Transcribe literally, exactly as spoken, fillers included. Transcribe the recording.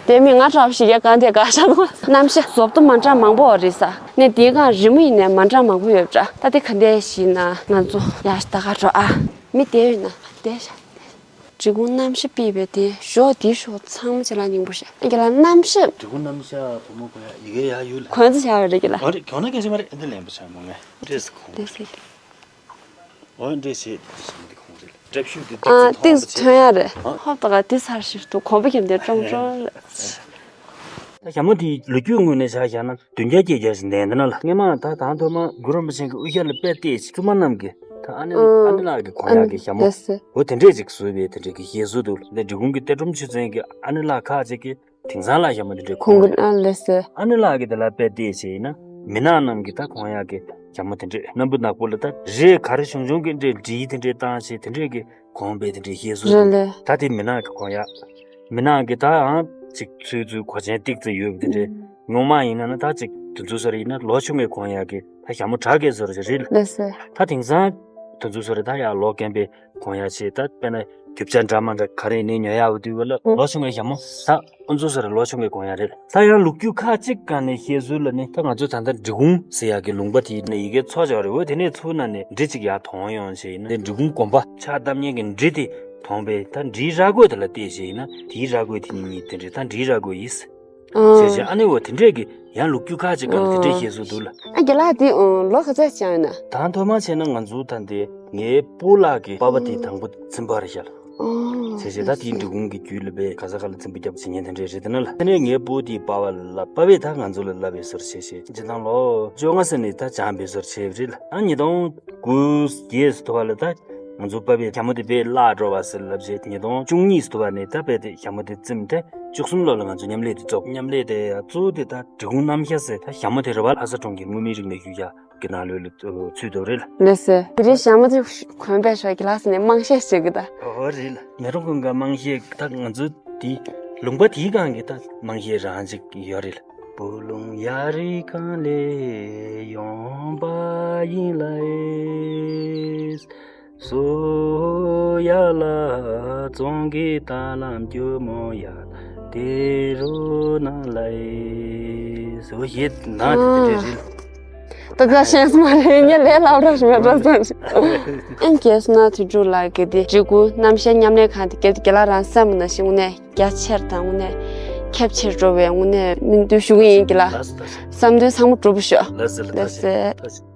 དེ་མི་ང་འདྲ་བ་ཞིག་ཡ་གང་དེ་ག་ཤ་དུ། གནམ་གཤིས་ཟོབ་ཏུ་མ་འདྲ་མང་པོ་རེད་ས། ནས་དེའི་སྒང་རི་མོ་ཡིན་ནས་མ་འདྲ་མང་པོ་ཡོད་འདྲ། ད་དེ་ག་འདྲ་ཞིག་ན་ང་ཚོ་ཡ་ཤ་ད་ག་འགྲོ་ཨ། མི་དེ་ཡོད་ན་དེ་ཤ། འབྲི་གུང་རྣམ་གཞག་ཕུལ་བའི་དེ་ཞོག་དེའི་ཞོག་ཚང་མ་ཅིག་ལ་སྙིང་པོ་ཤ། ཨ་རྒན་ལགས་རྣམ་གཞག་འབྲི་གུང་རྣམ་གཞག་བུ་མོ་ཁོ་ཡ་ཡི་གེ་ཡ་ཡུལ་ལ། གོན་ཚེ་བྱ་བ་རེད་རྒན་ལགས། ཨ་རེད། གྱོང་ན་སྐད་ཆ་མ་རེད། འདི་ལེན་པ་ཆགས་མོ་ངས་འདྲེས་སུ་ཁོང་དེ་སྲིད། ཨོ་འདྲེས་བྱེད་འདི་ཁོང་རེད། འདྲ་ཕྱུག་འདི་ཨ་ཏིག་ཏིག་ཐོན་ཡ་རེད། ཨ་ཧོབ་ད་ག་དེ་ཚར་ཞིག་ཏུ་གོམ་པ་གྱོན་དེ་ཀྲོང་ཀྲོང་རེད། ད་ཞྭ་མོ་དེའི་ལོ་རྒྱུས་ངོས་ནས་ཆ་བཞག་ན་བདུན་བརྒྱ་བརྒྱད་བརྒྱ་ཞིག་ལྡན་འདི་ན་ལ། སྔས་མ་ད་དང་ཐོག་མ་གུ་རུ་རིན་པོ་ཆེ་གི་དབུ་ཞྭ་ལ་དཔེ་བལྟས་ཤིག་བཙུན་མ་རྣམས་ཀྱིས་ད་ཨ་ནེ་ཨ་ཨ་ནེ་ལགས་ཀྱི་གོན་ཡག་གི་ཞྭ་མོ། ལགས་སེ། འོ་དེ་འདྲས་ཅིག་བཟོས་པའི་དེ་འདྲས་ཀྱི་ཞལ་བཟོ་འདུག་འདི་འབྲི་གུང་གི་གཏེར་སྒྲོམ་ཆོས་ཚན་གྱི་ཨ་ནེ་ལགས་ཁག་ཅིག་གིས་དེང་སང་ལ་ཞྭ་མོ་དེ་འདྲས་གོན་གོན་གི་རེད། ཨ་ལགས་སེ། ཨ་ནེ་ལགས་ཀྱིས་དེ་ལ་དཔེ་བལྟས་བྱས་ཡིན་ན་མི་ནག་རྣམས་ཀྱིས་ད་གོན་ཡག་གི་ཞྭ་མོ་དེ་འདྲས་སྣམ་བུ་ནག་པོ་ལ་ད་རས་ག་རེ་ཆུང་ཆུང་གི་འདྲས་འབྲིའི་དེ་འདྲས་བཏང་བྱས་དེ་འདྲས་ཀྱི་གོན་པའི་དེ་འདྲའི་ཞལ་བཟོ་རེད་ལེ། ད་དེ་མི་ནག་གི་གོན་ཡག་མི་ནག་གི་ད་ཨང་ཅིག་ཚོད་ཚོད་གོ་ཆེན་ཏིག་ཙེ་ཡོད་པ་དེ་འདྲའི་ངོ་མ་ཡིན་ན་ན་ད་ཅིག་དེ་ཚོ་སོ་རེ་ཡིན་ན་ལོ་ཆུང་བའི་གོན་ཡག་གི་ད་ཞྭ་མོ་གྲགས་ཀྱི་བཟོ་རེ་རེད་ལེ། ལེ་སེ། ད་དེང་སང་དེ་ཚོ་སོ་རེ་ད་ཡག་ལོ་རྒན་པའི་གོན་ཡག་ཆེ་ད་དཔེར་ན་རྒྱུ་ཆ་འདྲ་མ་འདྲ་ག་རེ་ནས་ཉོ་ཡག་འོ་དུས་བ་ལ་ལོ་ཆུང་བའི་ཞྭ་མོ་ད། ཁོང་ཚོ་སར་ལོ་ཆུང་བའི་གོན་ཡག་རེད། ད་ཡང་ལོ་རྒྱུས་ཁག་ཅིག་སྒང་ནས་བཤད་ཚུལ་ལ་ནི་ད་ང་ཚོ་ད་ལྟ་འབྲི་གུང་ཟེར་ཡག་གི་ལུང་པ་དེ་ནས་ཡི་གེ་ཚོ་ཅག་རེད་འོ། དེ་ནས་ཚུར་ན་ནས་འབྲི་ཅིག་ཡར་མཐོང་ཡོང་བྱས་ཡིན་ན་དེ་འབྲི་གུང་དགོན་པ་ཕྱག་བཏབ་མཁན་གྱི་འབྲི་དེ་མཐོང་པས་ད་འབྲིའི་ར་རྒོད་དེ་ལ་བལྟས་བྱས་ཡིན་ན་དེའི་ར་རྒོད་དེ་གཉིས་གཉིས་དེ་འདྲས་ད་འབྲིའི་ར་རྒོད་ཡིན། བྱས་བྱས་ཨ་ནི་འོ་དེ་འདྲས་ཀྱི་ཡང་ལོ་རྒྱུས་ཁག་ཅིག་སྒང་ནས་དེ་འདྲས་བཤད་ཚུལ་འདུག་ལ། ཨ་རྒན་ལགས་དེ་ལོ་ག་ཚོད་ཅིག་ཡོད་ན། ད་ཐོག་མ་བྱས་ན་ང་ཚོ་ད་འདི་ངའི་སྤོ་ལགས་ཀྱི་པ་ཕ་དེ་དང་པོ་ཚིམ་པ་རེད་ཤག་ཨོ། བྱས་བྱས་ད་དེའི་འབྲི་གུང་གི་རྒྱུད་ལ་པའི་ག་ས་ག་ལ་ཚིམ་པ་རྒྱབ་བྱེད་མཁན་དེ་འདྲས་རེད་དེ་ན་ལ། དེ་ནས་ངའི་སྤོ་དེའི་པ་ཕ་ལ་པ་ཕས་ད་ང་ཚོ་ལ་ལབ་པའི་ཟུར་བྱས་བྱས་སྤྱི་བཏང་ལོ་བཅོ་ལྔ་ཙམ་ནས་ད་སྦྱངས་པའི་ཟུར་བྱས་པ་རེད་ལ། ཨ་ཉིས་སྟོང་དགུ་བརྒྱད་ཙམ་དུ་བ་ལ་ད་ང་ཚོ་པ་ཕས་ཞྭ་མོ་དེ་དཔེ་བརླག་འགྲོ་བ་ཟེར་ལབ་བྱས་ཉིས་སྟོང་བཅུ་གཉིས་ཙམ་དུ་བ་ནས་ད་དཔེ་དེ་ཞྭ་མོ་དེ་བཙིམས་ཏེ་བཅུ་གསུམ་ལོ་ལ་ང་ཚོ་མཉམ་ལས་དེ་བཙུགས། མཉམ་ལས་དེ་ཡང་གཙོ་བོ་དེ་ད་འབྲི་གུང་རྣམ་གཞག་ཟེར་ད་ཞྭ་མོ་དེ་རེད་བ། ལྷ་ས་གྲོང་ཁྱེར་དངོས་མིང་རིག་གནས་ཤུལ་བཞག་གི་ནང་ལོགས་ལ་ཚུད་འདུག་རེད་ལ། ལགས་སེ། དེ་རིང་ཞྭ་མོ་དེ་གོན་པའི་ཞོར་གྱི་ལགས་སེ་ནས་དམངས་གཞས་བྱེད་ཀྱི་ད། ཨོ་རེད་ལ། མེ་རོང་ཀུན་དགའ་དམངས་གཞས་ད་ང་ཚོ་དེ་ལུང་པ་དེའི་སྒང་གི་ད་དམངས་གཞས་རང་ཅིག་ཡོད་རེད་ལ། བུ་ལོང་ཡ་རི་གང་ལས་ཡོང་པ་ཡིན་ལ་ཨེས། སོ་ཡ་ལ་བཙོང་གི་ད་ལམ་རྒྱུ་མོ་ཡ་དེ་རུ་ན་ལ་ཨེས། སོ་ཡེད་ན་དེ་རེད། ད་ག་ཤེས་སུ་མ་རེད་ངས་ལས་སླ་པོ་ཞིག་མེད་འགྲོ་ཟེར། ཨན་རྒན་སུ་ན་དུས་དྲུག་ལ་གི་དེ་འབྲི་གུང་རྣམ་གཞག་མཉམ་ལས་ཁང་དེ་རྒན་དེ་རྒན་ལགས་རང་སེམས་ནང་བཞིན་དངོས་གནས་རྒྱ་ཆེར་དང་དངོས་གནས་ཁྱབ་ཆེར་འགྲོ་བའི་དངོས་གནས་སྨོན་འདུན་ཞུ་གི་ཡིན་གྱི་ལ། ལགས་སོ་ལགས་སོ། བསམ་དོན་ཚང་མ་འགྲུབ་པ་ཤོག་ལགས་སོ་ལགས་སོ། ལགས་སོ།